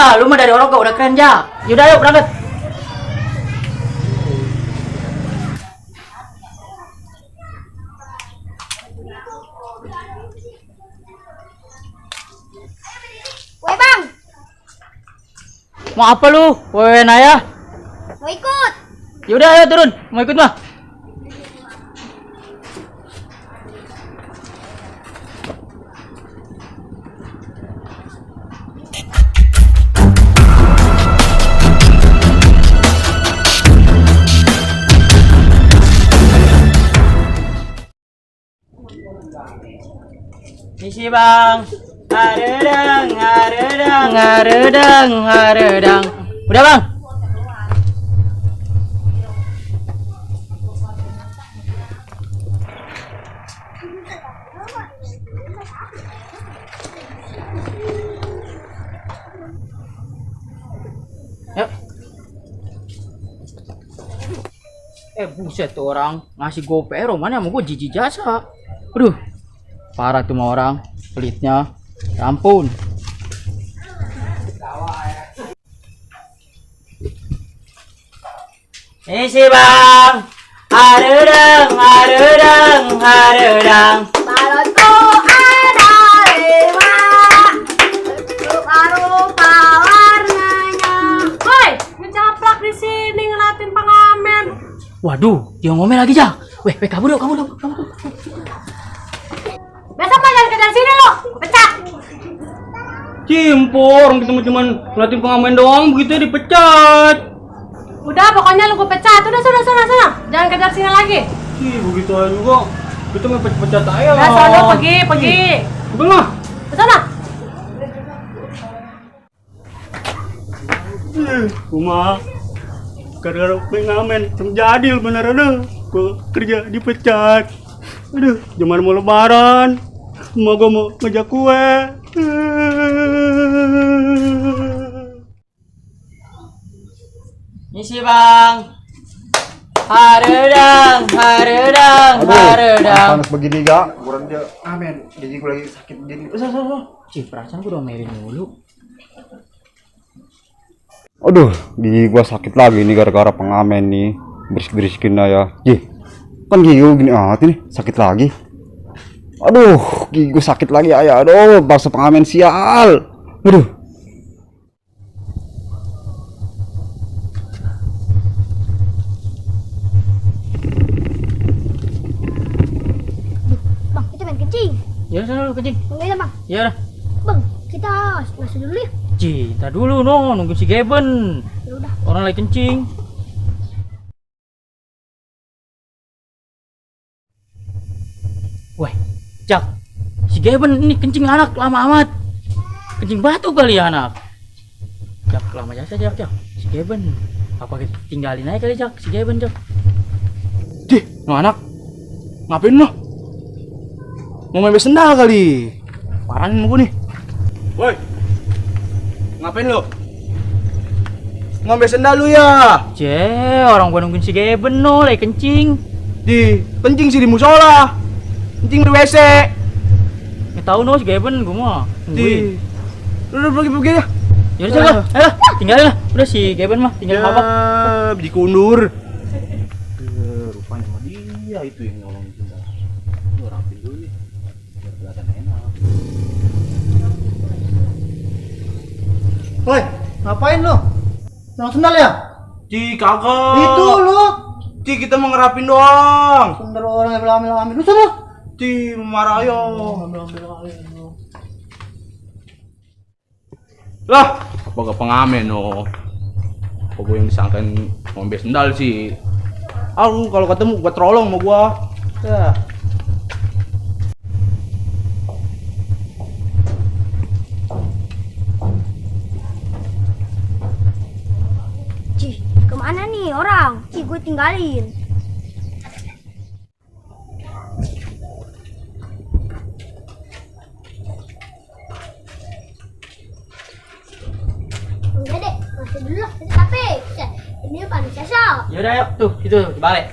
Wah, lu mah dari orang udah keren, Jak. Yaudah, ayo berangkat. Woi bang, Mau apa lu? Woi, Naya. mau ikut? Yaudah, ayo turun. Mau ikut mah? Misi bang. Haredang, haredang, haredang, haredang. Udah bang. Yuk. Buset tuh orang ngasih GoPay mana mau gue jijik jasa. Aduh. Parah tuh sama orang pelitnya. Ya ampun. Misi bang. Haredang, haredang, haredang. Balonku ada 5, rupa-rupa warnanya. Woi, ngecaplak di sini ngeliatin pengamen. Waduh, dia ngomel lagi, Jak. Weh, kabur dong, kabur dong, kabur. Besok mah jangan kejar sini lo, pecat. Cimpor, kita cuman ngeliatin pengamen doang, begitu dipecat. Udah, pokoknya lu gue pecat. Udah, sana. Jangan kejar sini lagi. Begitu aja juga. Kita mau pecat aja. Udah, sana pergi. Udah lah. Ke sana. Kuma gara-gara pengamen terjadi bener aduh gua kerja dipecat. Aduh, zaman mau lebaran mau gua mau ngajak kue. Misi bang. Haredang, haredang, haredang. Panas begini gak? Kurang dia amen. Jadi gue lagi sakit begini. Cih, perasaan gue udah melin mulu. Aduh, gigi gua sakit lagi nih gara-gara pengamen nih. Berisik-bisikin ya. Jih, kan gigi gua gini nih, sakit lagi. Aduh, gigi gua sakit lagi ayah. Aduh, bakso pengamen sial. Aduh. Bang, kita main kencing. Ya sana lu kencing. Enggak ya bang. Ya udah. Bang, kita masuk dulu ya. Cih, ntar dulu no, nunggu si Geben. Ya udah. Orang lagi kencing. Weh, Jak. Si Geben ini kencing anak lama amat. Kencing batu kali ya anak. Jak, lama aja Jak. Si Geben. Apa kita tinggalin aja kali Jak, si Geben Jak. Dih, no anak. Ngapain lo? Mau main sendal kali. Parahin gua nih. Woi. Ngapain lo? Ngambil sendal lu ya? Orang gua nungguin si Geben no, lagi kencing. Kencing sih di musola. Kencing di WC. Nggak tahu no si Geben gua mah. Nungguin. Udah pergi ya. Yaudah coba, ayo tinggalin lah. Udah si Geben mah tinggal apa? Biji kundur. Rupanya sama dia itu yang nolongin sendal. Lu rapin dulu nih. Biar kelihatan enak. Woi, ngapain lu? Nang sendal ya? Kagak. Itu lu. Kita mau ngerapin doang. Sendal orang yang ambil. Lu sana. Marah ayo. Lah, apa gak pengamen no? Apa gue yang disangkain ngambil sendal sih? Lu kalau ketemu gua trolong sama gua. Ya. Cih, kemana nih orang? Cih, gue tinggalin. Enggak deh, masih dulu lah. Tapi, ini paling sesal. Yaudah yuk, tuh itu balik.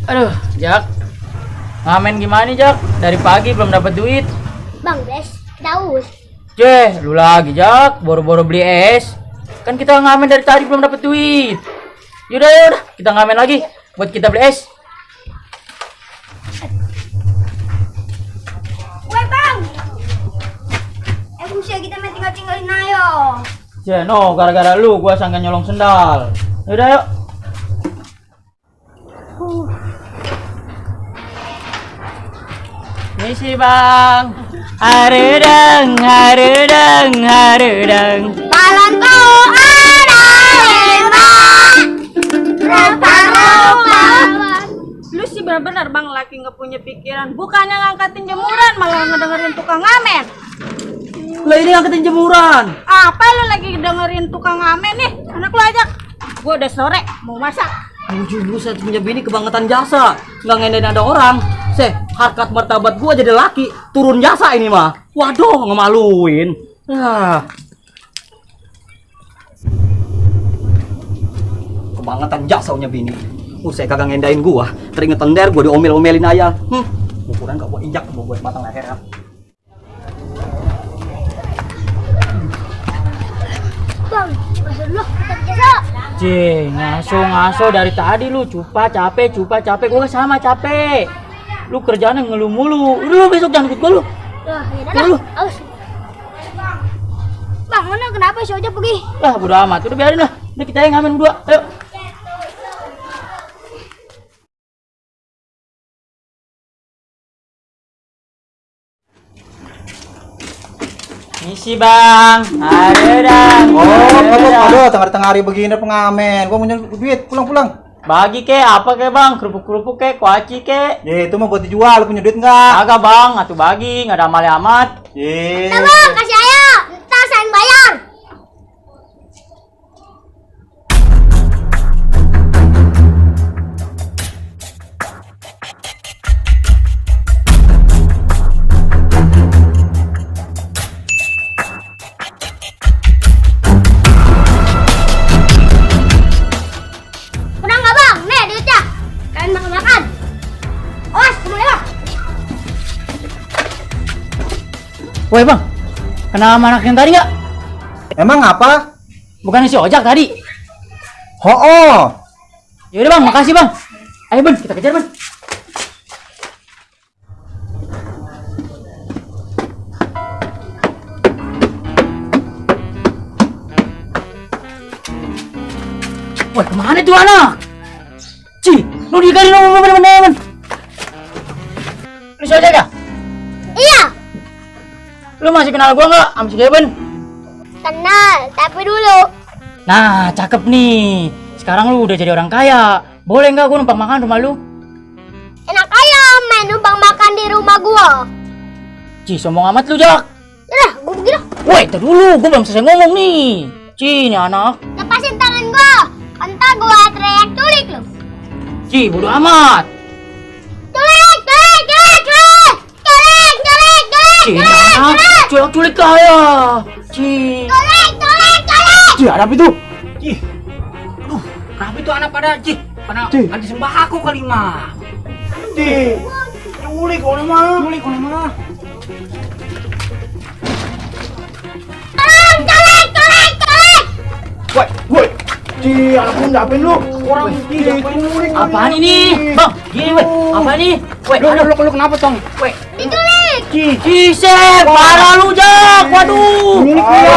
Aduh, Jak. Ngamen gimana, Jak? Dari pagi belum dapat duit. Bang, bes, daus. Jeh, lu lagi Jak, boro-boro beli es. Kan kita ngamen dari tadi belum dapet duit. Yaudah, kita ngamen lagi buat kita beli es. Woi bang, busia kita main tinggalin ayo. Jeh, no, gara-gara lu gua sangka nyolong sendal. Yaudah yuk. Misi bang. Harudeng. Balonku ada lima, rupa-rupa. Lu sih benar-benar bang laki nggak punya pikiran. Bukannya ngangkatin jemuran malah ngedengerin tukang ngamen. Lah ini angkatin jemuran. Apa lu lagi dengerin tukang ngamen nih? Anak lu ajak. Gua udah sore mau masak. Buju buset punya bini kebangetan jasa. Nggak ngendain ada orang. Harkat martabat gua jadi laki turun jasa ini mah. Waduh, ngemaluin. Kebangetan jasa punya bini. Saya kagak ngendain gua. Teringetan der gua diomel-omelin ayah. Ukuran gak gua injak gua buat matang leher. Bang, masuk dulu, kita biasa. Ngaso dari tadi lu cupa capek. Gua sama capek. Lu kerjaan ngeluh mulu. Lu besok jangan ikut gua lu. Yaudah, aus. Bang, mana kenapa si Ojak pergi? Bodo amat. Udah biarin lah. Udah kita yang ngamen berdua. Ayo. Misi bang, harudeng. Aduh, tengah-tengah hari begini pengamen. Gua mau nyari duit, pulang. Bagi ke apa ke bang? Kerupuk ke, kuaci ke? Ya itu mah buat dijual, lu punya duit enggak? Agak bang, atuh bagi, nggak ada amalnya amat. Nah bang, kasih ayo, ntar saya yang bayar. Kurang nggak bang? Nih duitnya, kalian makan. Awas, semuanya. Woi bang, kenal sama anak yang tadi nggak? Emang apa? Bukan si Ojak tadi. Oh. Yaudah bang, makasih bang. Ayo bang, kita kejar bang. Woi, kemana tuh anak? Lu dikali nomor bener-bener. Lu si Ojak ya? Iya, Lu masih kenal gua nggak sama si Geben? kenal, tapi dulu. Nah, cakep nih. Sekarang lu udah jadi orang kaya. Boleh nggak gua numpang makan rumah lu? Enak aja main numpang makan di rumah gua. Sombong amat lu, Jak. Yaudah, gua pergi dah. Woi, ntar dulu, gua belum selesai ngomong nih. Ini anak. Lepasin tangan gua. Entar gua teriak culik lu. Bodo amat. Culik. Ini anak, culik kaya. Culik. Ada apa itu? Aduh, kenapa itu anak pada pada anti sembako kali mah. Culik orang mah. Woi. Anak lu ngapain lu? Orang culik. Apaan ini? Bang, gini weh. Apa nih? Weh, lu kenapa tong? Weh, Diculik. Sep, parah lu, Jak. Waduh. Milik gua.